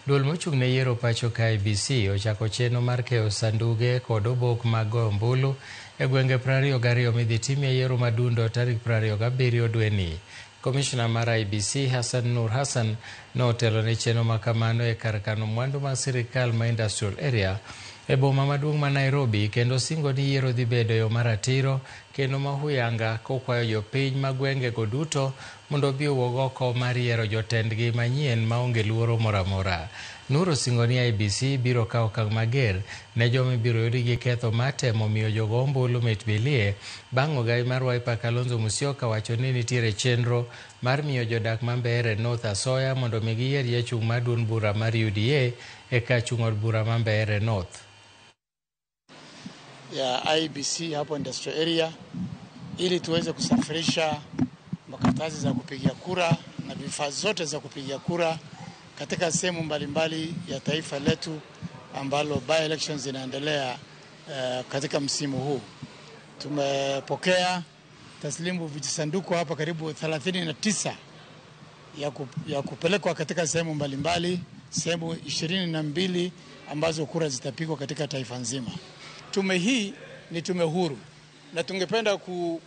Duol mochung' ne yiero pacho ka IEBC ochako chenro mar keyo sanduge kod obok mag goyo ombulu e gwenge 22 midhi timie yiero madundo tarik 27 dweni. Komishna mar IEBC Hassan Nur Hassan notelo ne chenro makamano e kar kano mwandu mag sirikal ma Industrial Area e boma maduong' ma Nairobi, kendo singo ni yiero dhi bedo e yo maratiro kendo mahuyanga, kokwayo jopiny ma gwengego duto mondo obi owuog oko mar yiero jotendgi manyien maonge luoro moro amora. Nur osingo ni IEBC biro kawo okang' mager ne joma ibiro yudi gi ketho mar temo miyo jogo ombulu mit bilie bang' ogai mar Wiper Kalonzo Musyoka wacho ni nitiere chenro mar miyo jodak ma Mbeere North asoya mondo mi giyier jachung' mar duond bura mar UDA e kar chung' od bura ma Mbeere North. Ya IEBC hapo Industrial Area ili tuweze kusafirisha makaratasi za kupigia kura na vifaa zote za kupigia kura katika sehemu mbalimbali ya taifa letu ambalo by elections zinaendelea katika msimu huu. Tumepokea taslimu vijisanduku hapa karibu 39 ya kupelekwa katika sehemu mbalimbali, sehemu 22 ambazo kura zitapigwa katika taifa nzima. Tume hii ni tume huru na tungependa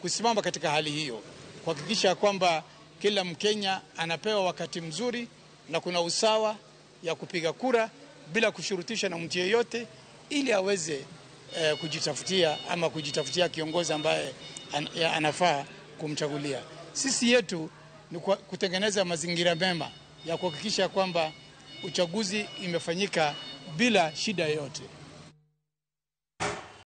kusimama katika hali hiyo kuhakikisha kwamba kila Mkenya anapewa wakati mzuri na kuna usawa ya kupiga kura bila kushurutisha na mtu yeyote, ili aweze kujitafutia ama kujitafutia kiongozi ambaye anafaa kumchagulia. Sisi yetu ni kutengeneza mazingira mema ya kuhakikisha kwamba uchaguzi imefanyika bila shida yoyote.